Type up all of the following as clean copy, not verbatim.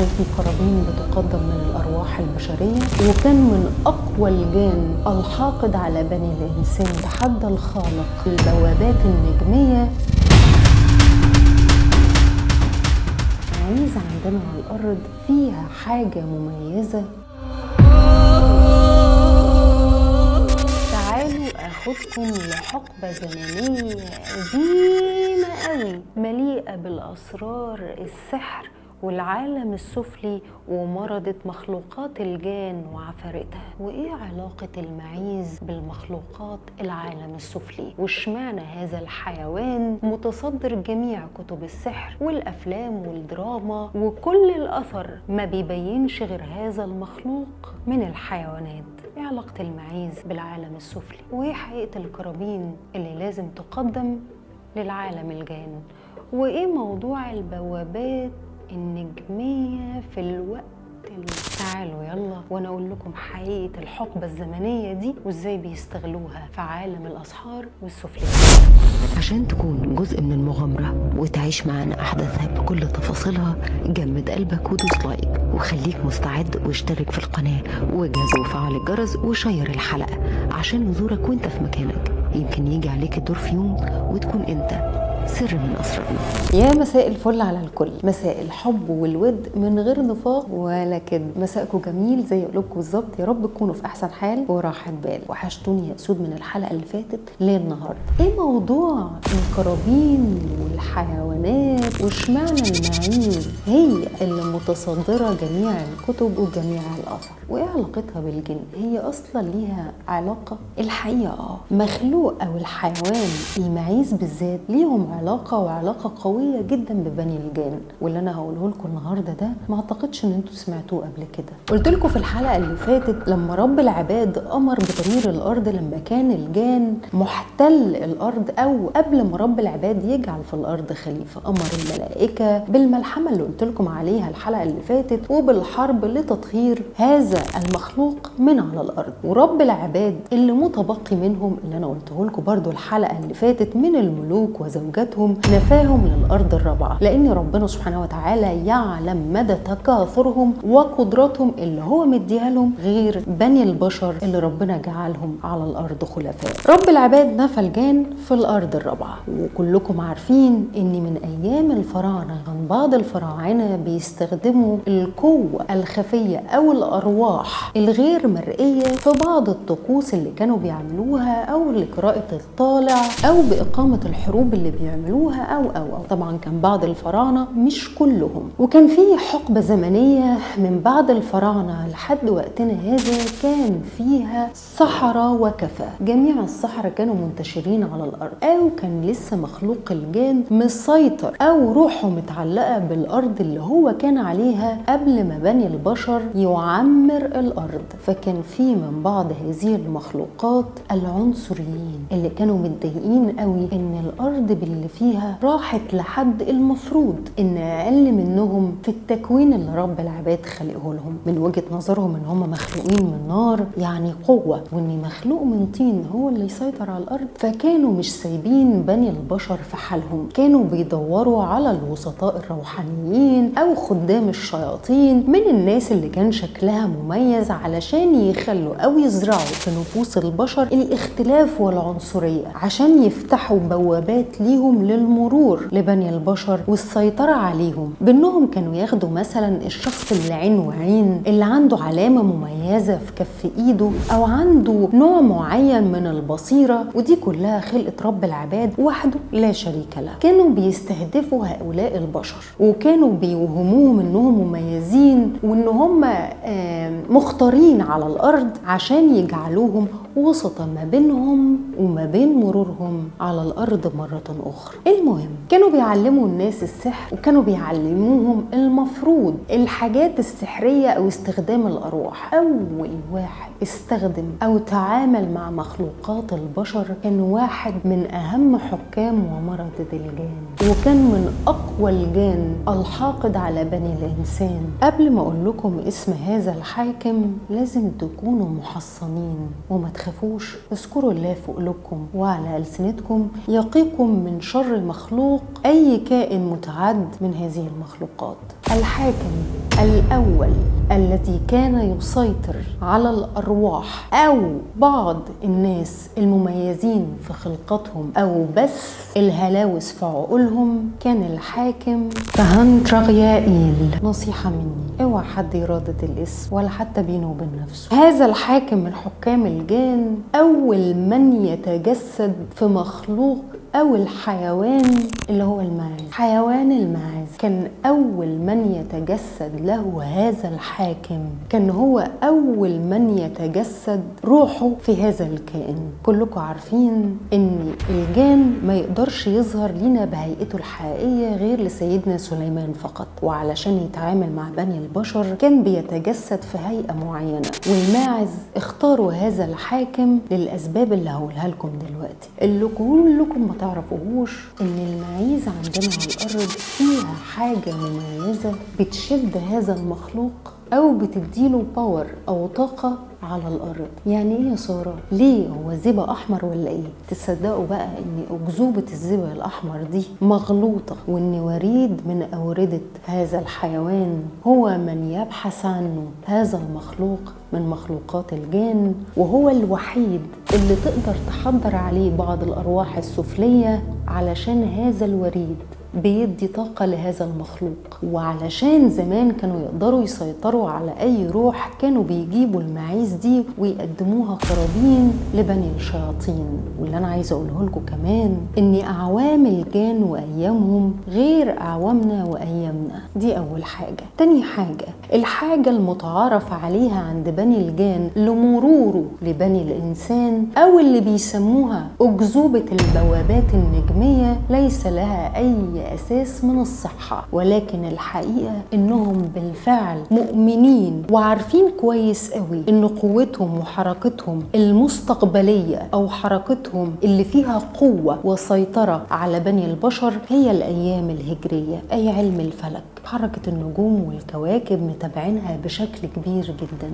هل في قرابين بتقدم من الأرواح البشرية؟ وكان من أقوى الجان الحاقد على بني الإنسان، تحدى الخالق، البوابات النجمية. المعيز عندنا على الأرض فيها حاجة مميزة. تعالوا أخدكم لحقبة زمنية قديمة قوي، مليئة بالأسرار، السحر والعالم السفلي ومرضة مخلوقات الجان وعفارتها. وإيه علاقة المعيز بالمخلوقات العالم السفلي؟ واشمعنى هذا الحيوان متصدر جميع كتب السحر والأفلام والدراما وكل الأثر ما بيبينش غير هذا المخلوق من الحيوانات؟ إيه علاقة المعيز بالعالم السفلي؟ وإيه حقيقة القرابين اللي لازم تقدم للعالم الجان؟ وإيه موضوع البوابات النجمية في الوقت؟ تعالوا يلا وانا اقول لكم حقيقة الحقبة الزمنية دي وازاي بيستغلوها في عالم الاسحار والسفليات. عشان تكون جزء من المغامرة وتعيش معنا احداثها بكل تفاصيلها، جمد قلبك ودوس like وخليك مستعد واشترك في القناة وجهز وفعل الجرس و share الحلقة عشان نزورك وانت في مكانك. يمكن يجي عليك الدور في يوم وتكون انت سر من أسرارنا. يا مساء الفل على الكل، مساء الحب والود من غير نفاق ولا كذب. مساءكم جميل زي قلوبكم بالظبط، يا رب تكونوا في أحسن حال وراحة بال. وحشتوني يا أسود من الحلقة اللي فاتت للنهاردة. إيه موضوع القرابين والحيوانات؟ واشمعنى المعيز هي اللي متصدرة جميع الكتب وجميع الآثار؟ وإيه علاقتها بالجن؟ هي أصلا ليها علاقة؟ الحقيقة مخلوق أو الحيوان المعيز بالذات ليهم علاقة، وعلاقة قوية جدا ببني الجان. واللي انا هقوله لكم النهارده ده ما اعتقدش ان انتوا سمعتوه قبل كده. قلت لكم في الحلقة اللي فاتت لما رب العباد امر بتغيير الارض لما كان الجان محتل الارض، او قبل ما رب العباد يجعل في الارض خليفة، امر الملائكة بالملحمة اللي قلت لكم عليها الحلقة اللي فاتت وبالحرب لتطهير هذا المخلوق من على الارض. ورب العباد اللي متبقي منهم اللي انا قلته لكم برضو الحلقة اللي فاتت من الملوك وزوجاتهم نفاهم للأرض الرابعة، لأن ربنا سبحانه وتعالى يعلم مدى تكاثرهم وقدراتهم اللي هو مديها لهم غير بني البشر اللي ربنا جعلهم على الأرض خلفاء. رب العباد نفى الجان في الأرض الرابعة، وكلكم عارفين إن من أيام الفراعنة كان بعض الفراعنة بيستخدموا القوة الخفية أو الأرواح الغير مرئية في بعض الطقوس اللي كانوا بيعملوها، أو لقراءة الطالع، أو بإقامة الحروب اللي بيعملوها أو أو أو. طبعا كان بعض الفراعنة مش كلهم، وكان في حقبة زمنية من بعد الفراعنة لحد وقتنا هذا كان فيها صحراء وكفى، جميع الصحراء كانوا منتشرين على الأرض، أو كان لسه مخلوق الجان مسيطر أو روحه متعلقة بالأرض اللي هو كان عليها قبل ما بني البشر يعمر الأرض. فكان في من بعض هذه المخلوقات العنصريين اللي كانوا متضايقين قوي إن الأرض باللي فيها راحت لحد المفروض ان اقل منهم في التكوين اللي رب العباد خلقه لهم. من وجهة نظرهم ان هم مخلوقين من نار يعني قوة، وان مخلوق من طين هو اللي يسيطر على الارض. فكانوا مش سايبين بني البشر في حالهم، كانوا بيدوروا على الوسطاء الروحانيين او خدام الشياطين من الناس اللي كان شكلها مميز علشان يخلوا او يزرعوا في نفوس البشر الاختلاف والعنصرية، عشان يفتحوا بوابات ليهم للمرور لبني البشر والسيطرة عليهم. بأنهم كانوا ياخدوا مثلا الشخص اللي عينه عين، اللي عنده علامة مميزة في كف ايده، او عنده نوع معين من البصيرة، ودي كلها خلقة رب العباد وحده لا شريك له. كانوا بيستهدفوا هؤلاء البشر وكانوا بيوهموهم انهم مميزين وان هم مختارين على الارض عشان يجعلوهم وسطا ما بينهم وما بين مرورهم على الارض مرة اخرى. المهم كانوا بيعلموا الناس السحر، وكانوا بيعلموهم المفروض الحاجات السحرية او استخدام الارواح. اول واحد استخدم او تعامل مع مخلوقات البشر كان واحد من اهم حكام ومردة الجان، وكان من اقوى الجان الحاقد على بني الانسان. قبل ما اقول لكم اسم هذا الحاكم لازم تكونوا محصنين وما تخافوش. تخافوش، اذكروا الله في قلوبكم وعلى ألسنتكم، يقيكم من شر مخلوق، أي كائن متعد من هذه المخلوقات. الحاكم الأول الذي كان يسيطر على الأرواح أو بعض الناس المميزين في خلقتهم أو بس الهلاوس في عقولهم كان الحاكم تهانتراغيائيل. نصيحة مني، اوعى حد يرادد الاسم ولا حتى بينه وبين نفسه. هذا الحاكم من حكام الجان أول من يتجسد في مخلوق أو الحيوان اللي هو الماعز. حيوان الماعز كان أول من يتجسد له هذا الحاكم، كان هو أول من يتجسد روحه في هذا الكائن. كلكم عارفين إن الجان ما يقدرش يظهر لنا بهيئته الحقيقية غير لسيدنا سليمان فقط، وعلشان يتعامل مع بني البشر كان بيتجسد في هيئة معينة، والماعز اختاروا هذا الحاكم للأسباب اللي هقولها لكم دلوقتي. اللي كلكم ما تعرفوهوش ان المعيز عندنا على الارض فيها حاجة مميزة بتشد هذا المخلوق او بتديله power او طاقة على الارض. يعني ايه يا ساره؟ ليه هو الزبق احمر ولا ايه؟ تصدقوا بقى ان اكذوبه الزبق الاحمر دي مغلوطة، وان وريد من اورده هذا الحيوان هو من يبحث عنه هذا المخلوق من مخلوقات الجان، وهو الوحيد اللي تقدر تحضر عليه بعض الارواح السفليه، علشان هذا الوريد بيدي طاقة لهذا المخلوق. وعلشان زمان كانوا يقدروا يسيطروا على أي روح كانوا بيجيبوا المعيز دي ويقدموها قرابين لبني الشياطين. واللي أنا عايزة أقوله لكم كمان إن أعوام الجان وأيامهم غير أعوامنا وأيامنا، دي أول حاجة. تاني حاجة، الحاجة المتعارف عليها عند بني الجان لمروره لبني الإنسان أو اللي بيسموها أكذوبة البوابات النجمية ليس لها أي أساس من الصحة، ولكن الحقيقة إنهم بالفعل مؤمنين وعارفين كويس قوي إن قوتهم وحركتهم المستقبلية أو حركتهم اللي فيها قوة وسيطرة على بني البشر هي الأيام الهجرية، أي علم الفلك. حركة النجوم والكواكب متابعينها بشكل كبير جدا،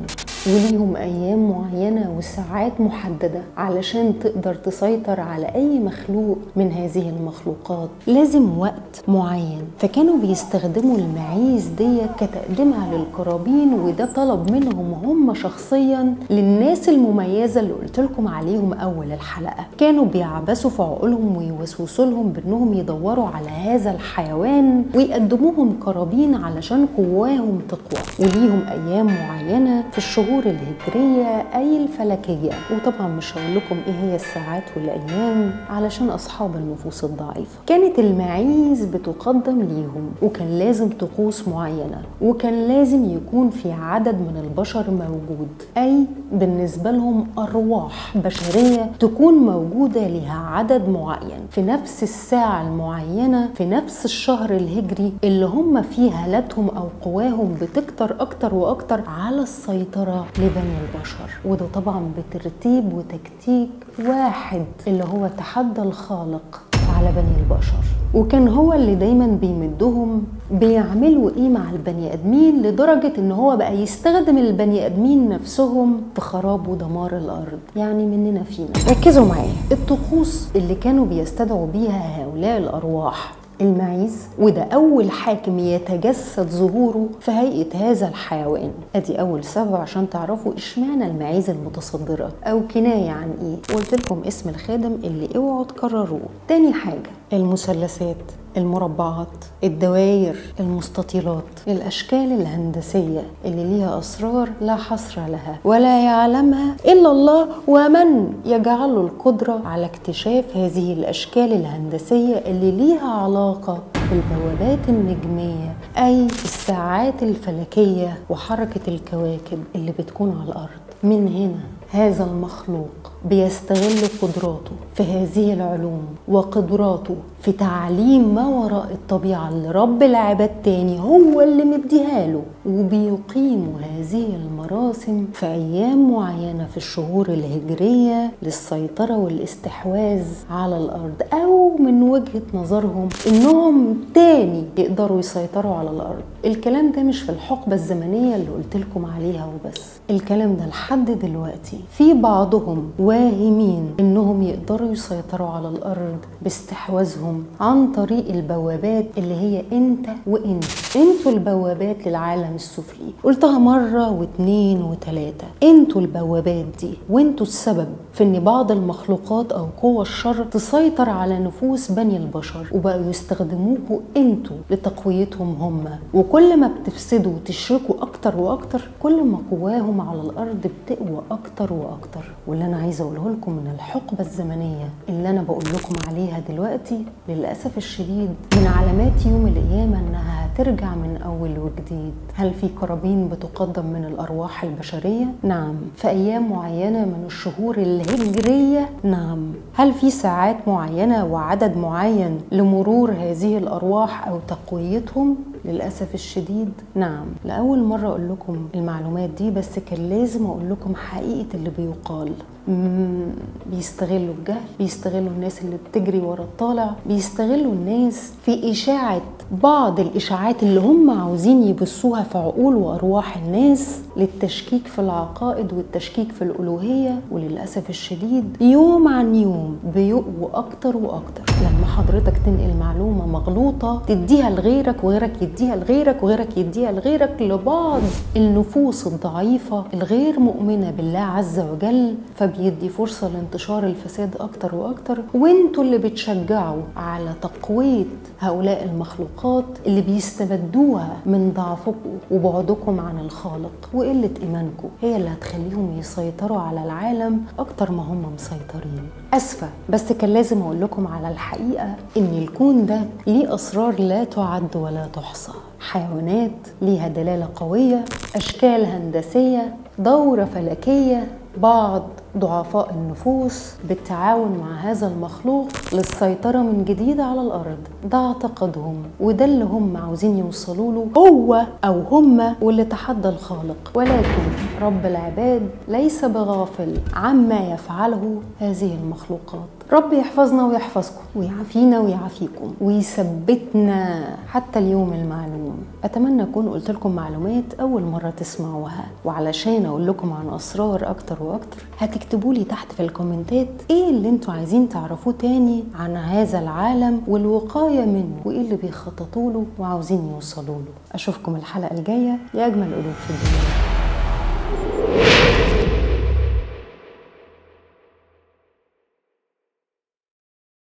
وليهم أيام معينة وساعات محددة علشان تقدر تسيطر على أي مخلوق من هذه المخلوقات، لازم وقت معين. فكانوا بيستخدموا المعيز دي كتقديمها للقرابين، وده طلب منهم هم شخصيا للناس المميزة اللي قلت لكم عليهم أول الحلقة. كانوا بيعبسوا في عقولهم ويوسوسوا لهم بأنهم يدوروا على هذا الحيوان ويقدموهم قرابين علشان قواهم تقوى، وليهم أيام معينة في الشهور الهجرية أي الفلكية. وطبعا مش هقول لكم إيه هي الساعات والأيام علشان أصحاب النفوس الضعيفة. كانت المعيز بتقدم ليهم، وكان لازم طقوس معينة، وكان لازم يكون في عدد من البشر موجود، أي بالنسبة لهم أرواح بشرية تكون موجودة لها عدد معين في نفس الساعة المعينة في نفس الشهر الهجري اللي هم فيه هالتهم أو قواهم بتكتر أكتر وأكتر على السيطرة لبني البشر. وده طبعا بترتيب وتكتيك واحد اللي هو تحدى الخالق على بني البشر، وكان هو اللي دايما بيمدهم بيعملوا ايه مع البني ادمين، لدرجة ان هو بقى يستخدم البني ادمين نفسهم في خراب ودمار الارض، يعني مننا فينا. ركزوا معايا، الطقوس اللي كانوا بيستدعوا بيها هؤلاء الارواح المعيز، وده أول حاكم يتجسد ظهوره في هيئة هذا الحيوان. أدي أول سبب عشان تعرفوا إشمعنى المعيز المتصدرة أو كناية عن إيه. قلت لكم اسم الخادم اللي اوعوا تكرروه. تاني حاجة، المثلثات، المربعات، الدوائر، المستطيلات، الأشكال الهندسية اللي ليها أسرار لا حصر لها ولا يعلمها إلا الله، ومن يجعل له القدرة على اكتشاف هذه الأشكال الهندسية اللي ليها علاقة بالبوابات النجمية، أي الساعات الفلكية وحركة الكواكب اللي بتكون على الأرض. من هنا هذا المخلوق بيستغل قدراته في هذه العلوم وقدراته في تعليم ما وراء الطبيعة اللي رب العباد تاني هو اللي مديها له، وبيقيموا هذه المراسم في أيام معينة في الشهور الهجرية للسيطرة والاستحواذ على الأرض، أو من وجهة نظرهم إنهم تاني يقدروا يسيطروا على الأرض. الكلام ده مش في الحقبة الزمنية اللي قلت لكم عليها وبس، الكلام ده لحد لحد دلوقتي في بعضهم واهمين انهم يقدروا يسيطروا على الارض باستحواذهم عن طريق البوابات اللي هي انت وانت، انتوا البوابات للعالم السفلي. قلتها مرة واتنين وتلاتة، انتوا البوابات دي، وانتوا السبب في ان بعض المخلوقات او قوى الشر تسيطر على نفوس بني البشر، وبقوا يستخدموكوا انتوا لتقويتهم هم. وكل ما بتفسدوا وتشركوا اكتر واكتر، كل ما قواهم على الارض بتقوى اكتر واكتر. واللي انا عايزه اقوله لكم من الحقبة الزمنية اللي انا بقول لكم عليها دلوقتي، للاسف الشديد من علامات يوم القيامة انها هترجع من اول وجديد. هل في قرابين بتقدم من الارواح البشرية؟ نعم. في ايام معينة من الشهور الهجرية؟ نعم. هل في ساعات معينة وعدد معين لمرور هذه الارواح او تقويتهم؟ للأسف الشديد نعم. لأول مرة أقول لكم المعلومات دي، بس كان لازم أقول لكم حقيقة اللي بيقال. بيستغلوا الجهل، بيستغلوا الناس اللي بتجري ورا الطالع، بيستغلوا الناس في إشاعة بعض الإشاعات اللي هم عاوزين يبثوها في عقول وأرواح الناس للتشكيك في العقائد والتشكيك في الألوهية. وللأسف الشديد يوم عن يوم بيقووا أكتر وأكتر. لما حضرتك تنقل معلومة مغلوطة تديها لغيرك، وغيرك يديها لغيرك، وغيرك يديها لغيرك، لبعض النفوس الضعيفة الغير مؤمنة بالله عز وجل، فبيدي فرصة لانتشار الفساد أكتر وأكتر. وانتوا اللي بتشجعوا على تقوية هؤلاء المخلوقات اللي بيستمدوها من ضعفكم وبعدكم عن الخالق وقلة إيمانكم، هي اللي هتخليهم يسيطروا على العالم أكتر ما هم مسيطرين. أسفة، بس كان لازم أقول لكم على الحقيقة إن الكون ده ليه أسرار لا تعد ولا تحصى. حيوانات ليها دلالة قوية، أشكال هندسية، دورة فلكية، بعض ضعفاء النفوس بالتعاون مع هذا المخلوق للسيطرة من جديد على الأرض. ده اعتقادهم وده اللي هم عاوزين يوصلوا له، هو أو هم واللي تحدى الخالق. ولكن رب العباد ليس بغافل عما يفعله هذه المخلوقات. رب يحفظنا ويحفظكم ويعافينا ويعافيكم ويثبتنا حتى اليوم المعلوم. أتمنى أكون قلت لكم معلومات أول مرة تسمعوها، وعلشان أقول لكم عن أسرار أكتر وأكتر هتكتبوا لي تحت في الكومنتات إيه اللي أنتوا عايزين تعرفوه تاني عن هذا العالم والوقاية منه، وإيه اللي بيخططوا له وعاوزين يوصلوا له. أشوفكم الحلقة الجاية يا أجمل قلوب في الدنيا.